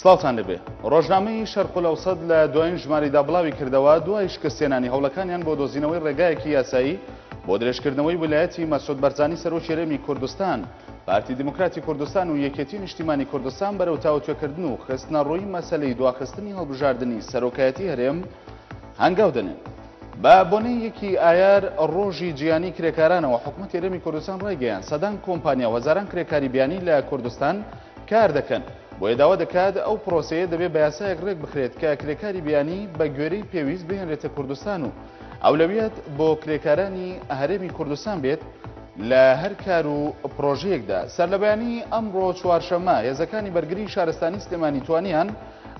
سڵاوتان لێبێ. ڕۆژنامەی شەرقولئەوسەت لە دوایین ژمارەیدا بڵاوی کردەوە، دوای شکستهێنانی هەوڵەکانیان بۆ دۆزینەوەی ڕێگایەکی یاسایی بۆ درێژکردنەوەی ویلایەتی مەسعود بەرزانی سەرۆکی هەرێمی کوردستان، پارتی دیموکراتی کوردستان و یەکێتی نیشتیمانی کوردستان بەرەو تاوتوێکردن و خستنەڕووی مەسەلەی دواخستنی هەڵبژاردنی سەرۆکایەتی هەرێم هەنگاو دەنێن. بە بۆنەی یەکی ئایار ڕۆژی جیهانی کرێکارانەوە حکومەتی هەرێمی کوردستان ڕایگەیاند سەدان کۆمپانیا و هەزاران کرێکاری بیانی لە کوردستان کار دەکەن، بۆیە داوا دەکات ئەو پرۆسەیە دەبێت بە یاسایەک ڕێکبخرێت کە کرێکاری بیانی بە گوێرەی پێویست بهێنرێتە کوردستان و ئەولەویەت بۆ کرێکارانی هەرێمی کوردستان بێت لە هەر کار و پرۆژەیەکدا. سەرلەبەیانی ئەمڕۆ چوارشەممە هێزەکانی بەرگری شارستانی سلێمانی توانیان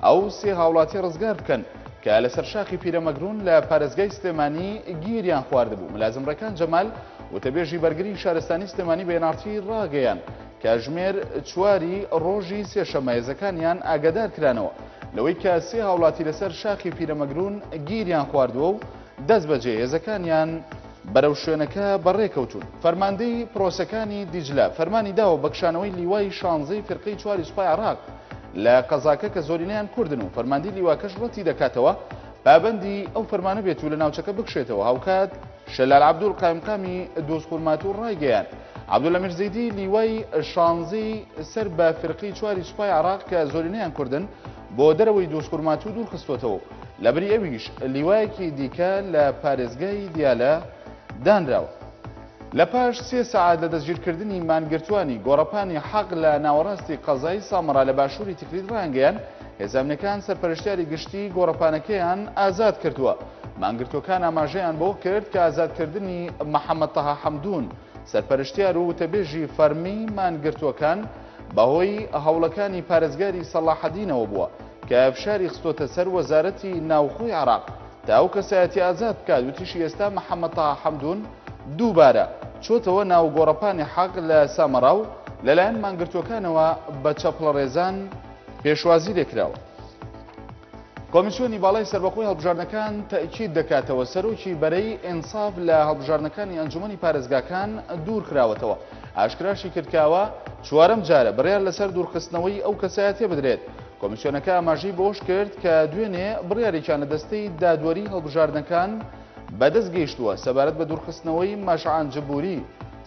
ئەو سێ هاوڵاتیە ڕزگار بکەن کە لەسەر شاخی پیرەمەگرون لە پارێزگای سلێمانی گیریان خواردبوو. ملازم ڕێکان جەمال وتەبێژی بەرگری شارستانی سلێمانی بە ئێن ئاڕ تی ڕاگەیاند کاژمێر چواری ڕۆژی سێشەممە هێزەکانیان ئاگادار کرانەوە لەوەی کە سێ هاوڵاتی لەسەر شاخی پیرەمەگرون گیریان خواردووە و دەستبەجێ هێزەکانیان بەرەو شوێنەکە بەڕێکەوتوون. فەرماندەی پرۆسەکانی دیجلە فەرمانی داوە بە کشانەوەی لیوای شانزەی فیرقەی چواری سوپای عێراق لە قەزاکە کە زۆرینەیان کوردن و فەرماندەی لیواکەش ڕەتی دەکاتەوە پابەندی ئەو فەرمانە بێت و لە ناوچەکە بکشێتەوە هاوکات شەلال عەبدول قایمقامی دوزخورماتوو ڕایگەیاند، عەبدولئەمیر زەیدی لیوای شانزەی سەر بە فیرقەی چواری سوپای عێراق کە زۆرینەیان کوردن بۆ دەرەوەی دوزخورماتوو دوورخستووەتەوە و لەبری ئەویش لیوایەکی دیکە لە پارێزگای دیالە دانراوە. لە پاش سێ سەعات لە دەستگیرکردنی مانگرتووانی گۆڕەپانی حەق لە ناوەڕاستی قەزای سامەڕا لە باشووری تکریت ڕایانگەیاند، هێزە ئەمنیەکان سەرپەرشتیاری گشتی گۆڕەپانەکەیان ئازاد کردووە. مانگرتووەکان ئاماژەیان بەوە کرد کە ئازادکردنی محەمەد تەها حەمدون، سەرپەرشتیار و وتەبێژی فەرمی مانگرتووەکان بەهۆی هەوڵەکانی پارێزگاری سەڵاحەدینەوە بووە کە فشاری خستۆتە سەر وەزارەتی ناوخۆی عێراق تا ئەو کەسایەتیە ئازاد بکات، وتیشی ئێستا محەمەد تەها حەمدون دووبارە چۆتەوە ناو گۆڕەپانی حەق لە سامەڕا و لەلایەن مانگرتووەکانەوە بە چەپڵەڕێزان پێشوازی لێکراوە. کۆمیسیۆنی باڵای سەربەخۆی هەڵبژاردنەکان تەئکید دەکاتەوە سەرۆکی بەرەی ئینساف لە هەڵبژاردنەکانی ئەنجومەنی پارێزگاکان دوورخراوەتەوە. ئاشکراشی کرد کە ئەوە چوارەم جارە بڕیار لەسەر دوورخستنەوەی ئەو کەسایەتیە بدرێت. کۆمیسیۆنەکە ئاماژەی بەوەش کرد کە دوێنێ بڕیارێکیان لە دەستەی دادوەری هەڵبژاردنەکان بەدەست گەیشتووە سەبارەت بە دوورخستنەوەی مەشعان جبوری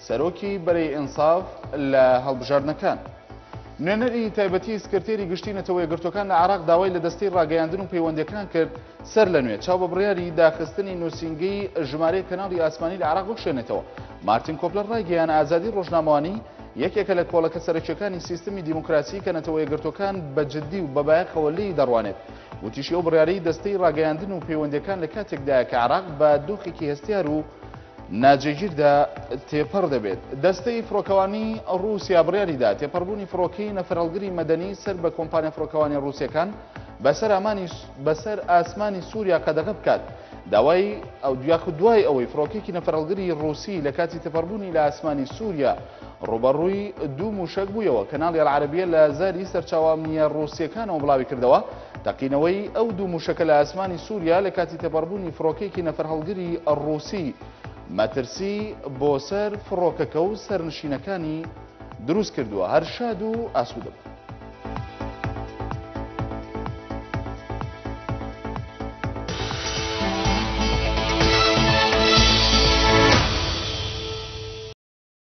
سەرۆکی بەرەی ئینساف لە هەڵبژاردنەکان. نوێنەری تایبەتی سکرتێری گشتی نەتەوە یەکگرتووەکان لە عێراق داوای لە دەستەی ڕاگەیاندن و پەیوەندییەکان کرد سەر لە نوێ چاو بە بڕیاری داخستنی نووسینگەی ژمارەیەک کەناڵی ئاسمانی لە عێراق بخشێنێتەوە. مارتین کۆپلەر ڕایگەیان ئازادی ڕۆژنامەوانی یەکێکە لە کۆڵەکە سەرەکییەکانی سیستمی دیموکراسی کە نەتەوە یەکگرتووەکان بە جددی و بە بایەخەوە لێی دەڕوانێت. وتیشی ئەو بڕیارەی دەستەی ڕاگەیاندن و پەیوەندییەکان لە کاتێکدایە کە عێراق بە دۆخێکی هەستیار و ناجێگیردا تێپەڕ دەبێت. دەستەی فڕۆکەوانی ڕووسیا بڕیاریدا تێپەڕبوونی فڕۆکەی نەفەرهەڵگری مەدەنی سەر بە کۆمپانیا فڕۆکەوانیە ڕووسیەکان بەسەر ئامانی بەسەر ئاسمانی سووریا قەدەغە بکات. داوای ئەو یاخود دوای ئەوەی فڕۆکەیەکی نەفەرهەڵگری ڕووسی لە کاتی تێپەڕبوونی لە ئاسمانی سووریا ڕووبەڕووی دوو مووشەک بوویەوە، کەناڵی ئەلعەرەبیە لە زاری سەرچاوە ئەمنییە ڕووسییەکانەوە بڵاویکردەوە، تەقینەوەی ئەو دوو مووشەکە لە ئاسمانی سووریا لە کاتی تێپەڕبوونی فڕۆکەیەکی نەفەرهەڵگری ڕووسی مەترسی بۆ سەر فڕۆکەکە و سەرنشینەکانی دروستکردووە. هەر شاد و ئاسوودە بن.